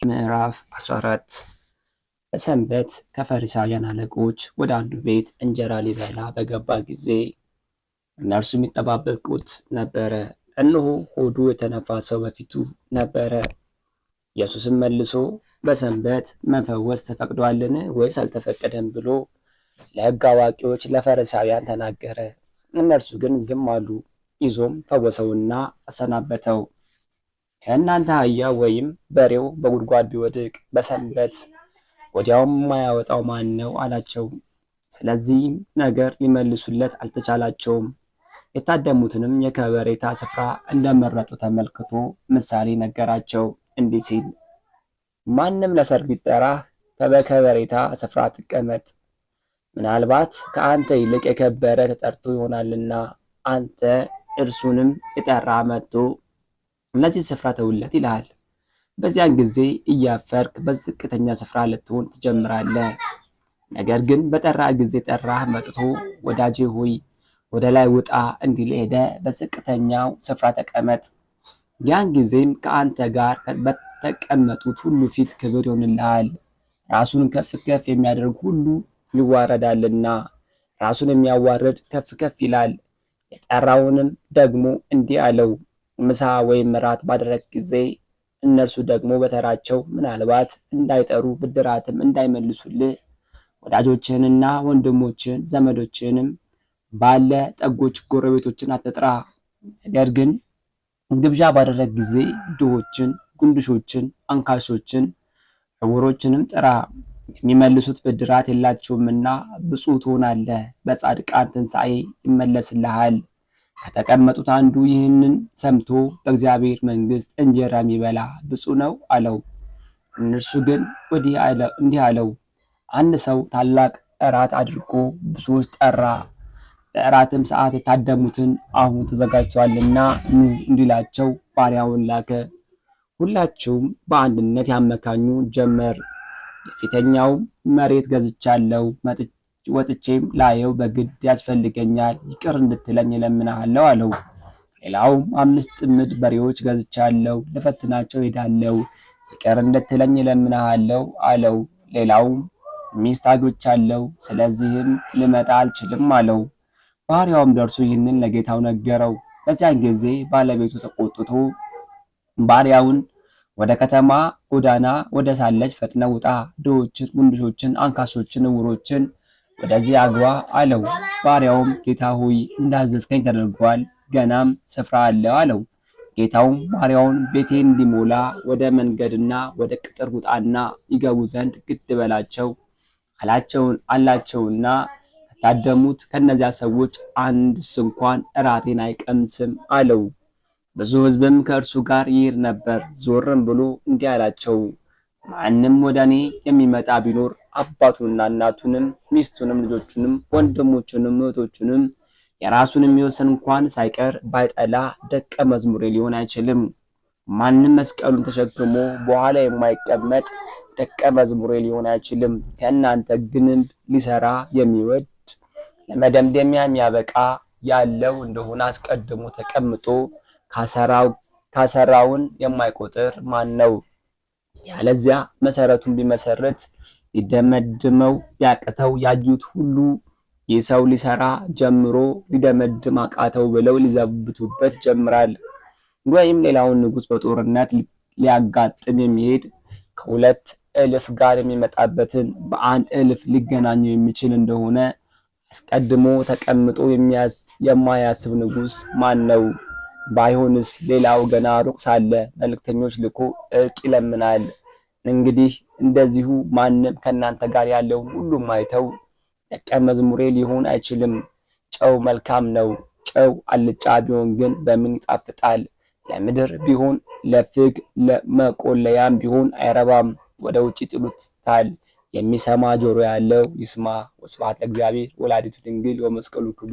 ምዕራፍ 14። በሰንበት ከፈሪሳውያን አለቆች ወደ አንዱ ቤት እንጀራ ሊበላ በገባ ጊዜ እነርሱ የሚጠባበቁት ነበረ። እነሆ ሆዱ የተነፋ ሰው በፊቱ ነበረ። ኢየሱስም መልሶ በሰንበት መፈወስ ተፈቅዶአልን ወይስ አልተፈቀደም ብሎ ለሕግ አዋቂዎች ለፈሪሳውያን ተናገረ። እነርሱ ግን ዝም አሉ። ይዞም ፈወሰውና አሰናበተው። ከእናንተ አህያ ወይም በሬው በጉድጓድ ቢወድቅ በሰንበት ወዲያውም የማያወጣው ማን ነው? አላቸው። ስለዚህም ነገር ሊመልሱለት አልተቻላቸውም። የታደሙትንም የከበሬታ ስፍራ እንደመረጡ ተመልክቶ ምሳሌ ነገራቸው እንዲህ ሲል፣ ማንም ለሰርግ ቢጠራህ በከበሬታ ስፍራ አትቀመጥ፣ ምናልባት ከአንተ ይልቅ የከበረ ተጠርቶ ይሆናልና፣ አንተ እርሱንም የጠራ መጥቶ ለዚህ ስፍራ ተውለት ይልሃል። በዚያን ጊዜ እያፈርክ በዝቅተኛ ስፍራ ልትሆን ትጀምራለህ። ነገር ግን በጠራ ጊዜ ጠራህ መጥቶ ወዳጄ ሆይ ወደ ላይ ውጣ እንዲል ሄደህ በዝቅተኛው ስፍራ ተቀመጥ። ያን ጊዜም ከአንተ ጋር በተቀመጡት ሁሉ ፊት ክብር ይሆንልሃል። ራሱን ከፍ ከፍ የሚያደርግ ሁሉ ይዋረዳልና፣ ራሱን የሚያዋርድ ከፍ ከፍ ይላል። የጠራውንም ደግሞ እንዲህ አለው፣ ምሳ ወይም እራት ባደረግህ ጊዜ እነርሱ ደግሞ በተራቸው ምናልባት እንዳይጠሩ ብድራትም እንዳይመልሱልህ ወዳጆችህንና ወንድሞችህን ዘመዶችህንም ባለ ጠጎች ጎረቤቶችን አትጥራ። ነገር ግን ግብዣ ባደረግ ጊዜ ድሆችን፣ ጉንድሾችን፣ አንካሶችን፣ ዕውሮችንም ጥራ። የሚመልሱት ብድራት የላቸውምና ብፁዕ ትሆናለህ፣ በጻድቃን ትንሣኤ ይመለስልሃል። ከተቀመጡት አንዱ ይህንን ሰምቶ በእግዚአብሔር መንግሥት እንጀራ የሚበላ ብፁዕ ነው አለው። እነርሱ ግን እንዲህ አለው፣ አንድ ሰው ታላቅ እራት አድርጎ ብዙዎች ጠራ። በእራትም ሰዓት የታደሙትን አሁን ተዘጋጅቷልና ኑ እንዲላቸው ባሪያውን ላከ። ሁላቸውም በአንድነት ያመካኙ ጀመር። የፊተኛውም መሬት ገዝቻለሁ፣ ወጥቼም ላየው በግድ ያስፈልገኛል፣ ይቅር እንድትለኝ እለምንሃለሁ አለው። ሌላውም 5 ጥምድ በሬዎች ገዝቻለሁ፣ ልፈትናቸው እሄዳለሁ፣ ይቅር እንድትለኝ እለምንሃለሁ አለው። ሌላውም ሚስት አግብቻለሁ፣ ስለዚህም ልመጣ አልችልም አለው። ባሪያውም ደርሶ ይህንን ለጌታው ነገረው። በዚያን ጊዜ ባለቤቱ ተቆጥቶ ባሪያውን ወደ ከተማ ጎዳና ወደ ሳለች ፈጥነህ ውጣ፣ ድሆችን፣ ጉንድሾችን፣ አንካሶችን፣ ዕውሮችን ወደዚህ አግባ አለው። ባሪያውም ጌታ ሆይ እንዳዘዝከኝ ተደርጓል፣ ገናም ስፍራ አለ አለው። ጌታውም ባሪያውን ቤቴን እንዲሞላ ወደ መንገድና ወደ ቅጥር ውጣና ይገቡ ዘንድ ግድ በላቸው አላቸውና ከታደሙት ከነዚያ ሰዎች አንድ ስንኳን እራቴን አይቀምስም አለው። ብዙ ሕዝብም ከእርሱ ጋር ይሄድ ነበር። ዞርም ብሎ እንዲህ አላቸው፣ ማንም ወደ እኔ የሚመጣ ቢኖር አባቱንና እናቱንም ሚስቱንም ልጆቹንም ወንድሞቹንም እህቶቹንም የራሱን ሕይወት እንኳን ሳይቀር ባይጠላ ደቀ መዝሙሬ ሊሆን አይችልም። ማንም መስቀሉን ተሸክሞ በኋላ የማይቀመጥ ደቀ መዝሙሬ ሊሆን አይችልም። ከእናንተ ግንብ ሊሰራ የሚወድ ለመደምደሚያ የሚያበቃ ያለው እንደሆነ አስቀድሞ ተቀምጦ ካሰራውን የማይቆጥር ማን ነው? ያለዚያ መሰረቱን ቢመሰርት ሊደመድመው ቢያቅተው ያዩት ሁሉ ይህ ሰው ሊሰራ ጀምሮ ሊደመድም አቃተው ብለው ሊዘብቱበት ጀምራል። ወይም ሌላውን ንጉሥ በጦርነት ሊያጋጥም የሚሄድ ከ2 እልፍ ጋር የሚመጣበትን በ1 እልፍ ሊገናኘው የሚችል እንደሆነ አስቀድሞ ተቀምጦ የማያስብ ንጉሥ ማን ነው? ባይሆንስ ሌላው ገና ሩቅ ሳለ መልእክተኞች ልኮ እርቅ ይለምናል። እንግዲህ እንደዚሁ ማንም ከእናንተ ጋር ያለውን ሁሉ ማይተው ደቀ መዝሙሬ ሊሆን አይችልም። ጨው መልካም ነው። ጨው አልጫ ቢሆን ግን በምን ይጣፍጣል? ለምድር ቢሆን ለፍግ ለመቆለያም ቢሆን አይረባም፣ ወደ ውጭ ይጥሉታል። የሚሰማ ጆሮ ያለው ይስማ። ወስብሐት ለእግዚአብሔር ወላዲቱ ድንግል ወመስቀሉ ክቡር።